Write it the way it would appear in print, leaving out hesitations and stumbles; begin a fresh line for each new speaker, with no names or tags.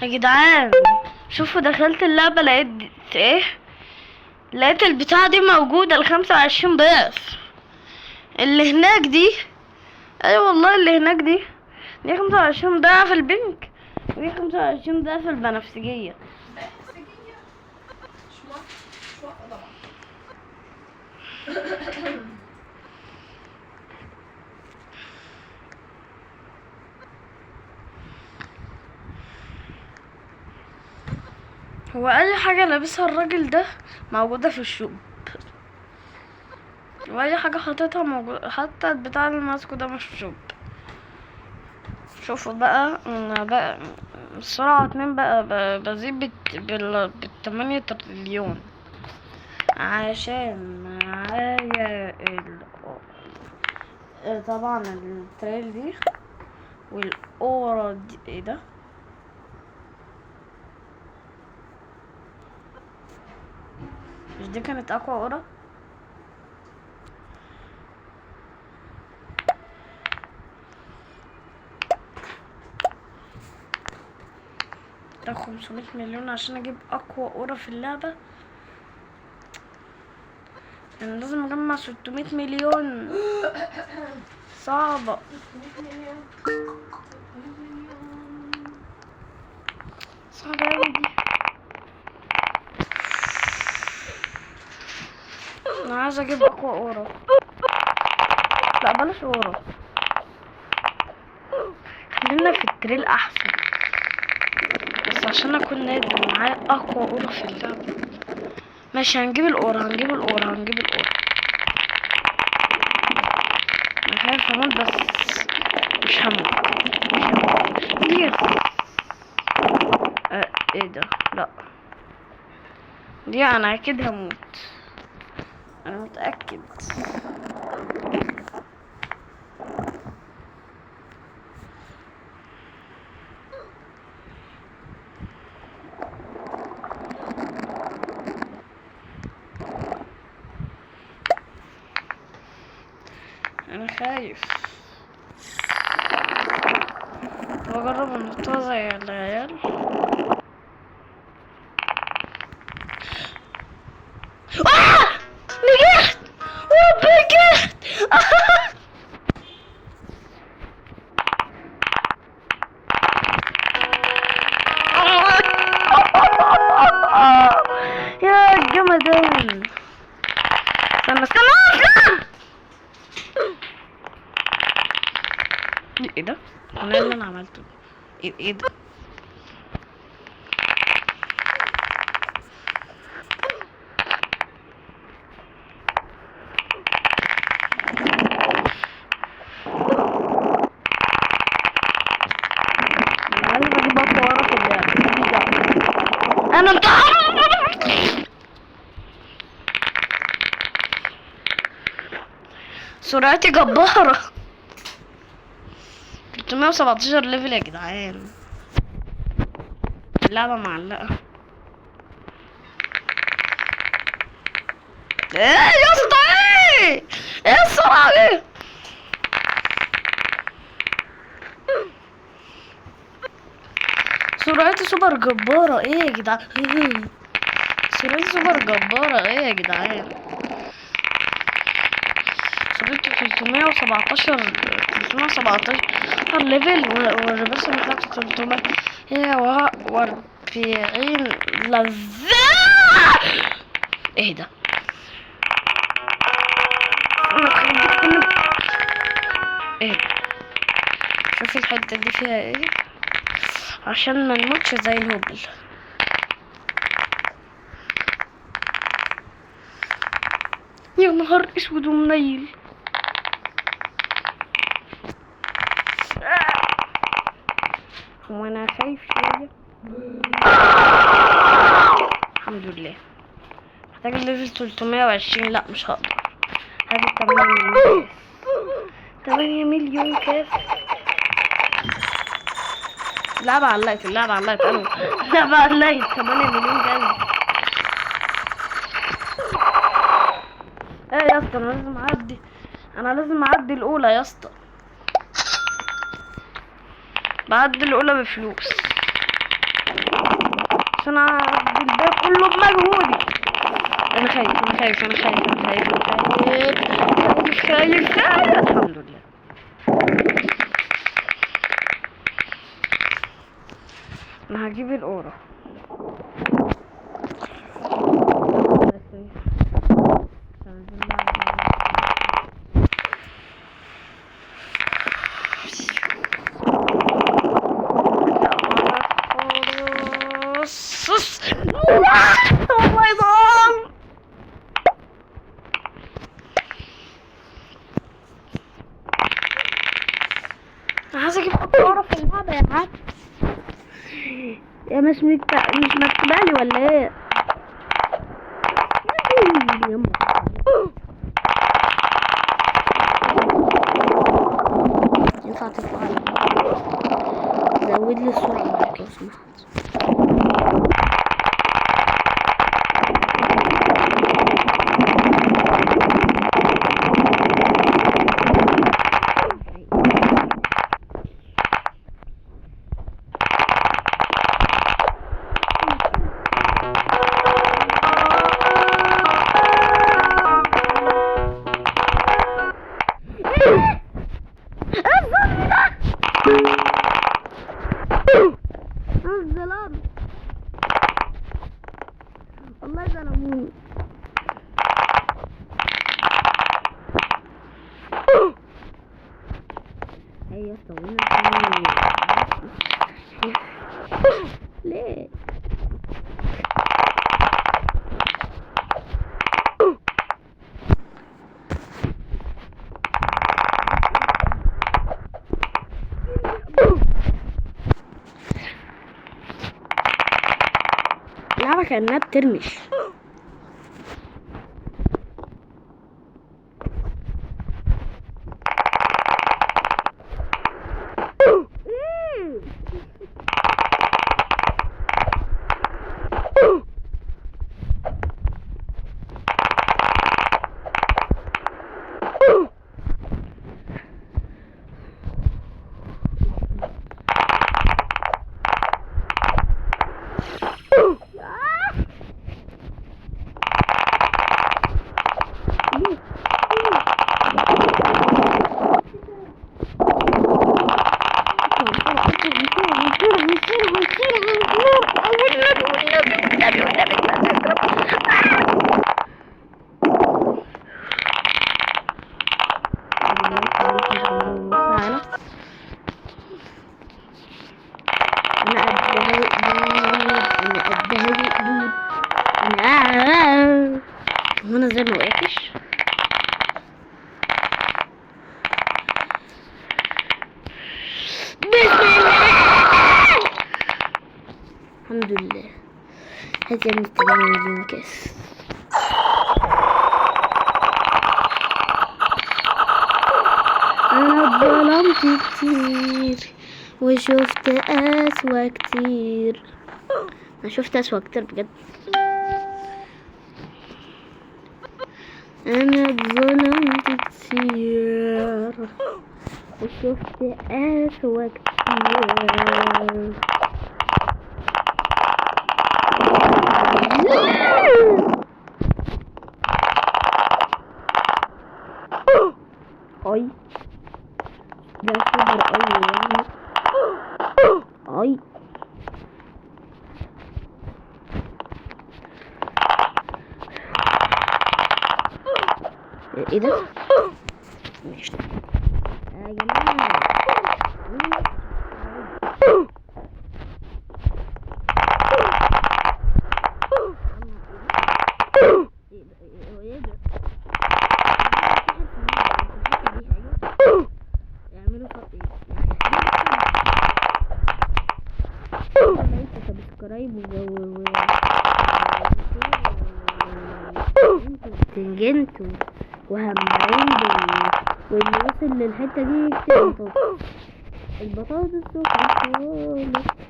يا جدعان شوفوا، دخلت اللعبة لقيت ايه؟ لقيت البتاعة دي موجودة، 25 ضعف اللي هناك دي. ايوه والله اللي هناك دي 25 ضعف ال pink، ودي 25 ضعف البنفسجية.
بنفسجية. مش موافقة، مش موافقة طبعا.
هو اي حاجة لابسها الراجل ده موجودة في ال shop، واي حاجة حاططها موجودة، حتى البتاع اللي ماسكه ده مش في ال shop. شوفوا بقى، انا بقى السرعة 2 بقى بزيد بالتمانية تريليون عشان معايا طبعا ال trail دي وال aura دي. ايه ده؟ مش دي كانت اقوى aura؟ ده 500 مليون عشان اجيب اقوى aura في اللعبة. انا لازم اجمع 600 مليون. صعبة، صعبة اوي دي. انا عايز اجيب اقوى aura. لا بلاش aura، خلينا في ال trail احسن، بس عشان اكون نادر معايا اقوى aura في اللعبة. ماشي، هنجيب ال aura، هنجيب ال aura، هنجيب ال aura. انا خايف اموت بس مش هموت، مش هموت. yes. ايه ده؟ لا دي انا اكيد هموت، انا متأكد. انا خايف. بجرب النطة زي العيال. آه! نجحت وربي نجحت. يا جمدان. استنى استنى استنى. ايه ده؟ انا اللي انا عملته ايه ده؟ انا لازم اجيب اقوى ورا في اللعبة. انا انتحرت. سرعتي جبارة، 317 level يا جدعان. اللعبة معلقة. ايه يا اسطى؟ ايه ايه السرعة دي؟ سرعتي سوبر جبارة. ايه يا جدعان؟ سرعتي سوبر جبارة. ايه يا جدعان؟ سرعتي 317، 317 level، وال rebirth محتاج 340 لذة. ايه ده؟ ايه ده؟ شوفي الحتة دي فيها ايه عشان ما نموتش زي الهبل. يا نهار اسود ومنيل. وانا خايف شوية. الحمد لله. محتاج level 320. لا مش هقدر. هذه 8 مليون كاس، 8 مليون كاس. اللعبة علقت، اللعبة علقت أوي. اللعبة علقت. 8 مليون كاس. ايه يا اسطى؟ انا لازم اعدي، انا لازم اعدي الاولى يا اسطى. بعدي الاولى بفلوس. عشان اعدل ده كله بمجهودي. انا خايف انا خايف انا خايف انا خايف انا خايف خايف خايف. الحمد لله. انا هجيب القورة. والله ظلم. انا عايز اجيب قطاره في اللعبه يا عم. يا مش مكتوبه لي ولا ايه؟ يما
ينفع تطلع لي؟ زود لي السرعة معاك لو سمحت.
الظلام والله ظلموني.
ايوه طولنا. ليه؟
اللعبة كأنها بترمش.
انا قدها وقدود. انا هو انا ازاي ما وقعتش؟
بسم الله.
الحمد لله. هات يا ابني 8 مليون كاس. انا اتظلمت كتير وشفت اسوأ كتير. انا شفت اسوأ كتير بجد. انا اتظلمت كتير وشفت اسوأ كتير. اي ده سوبر اي يعني. اي ايه ده؟ ماشي يا جماعة. ايه ده؟ اعملوا like و subscribe وتنجنت وهمبرند، واللي وصل للحتة دي يكتب بطاطس. البطاطس سخنة خالص.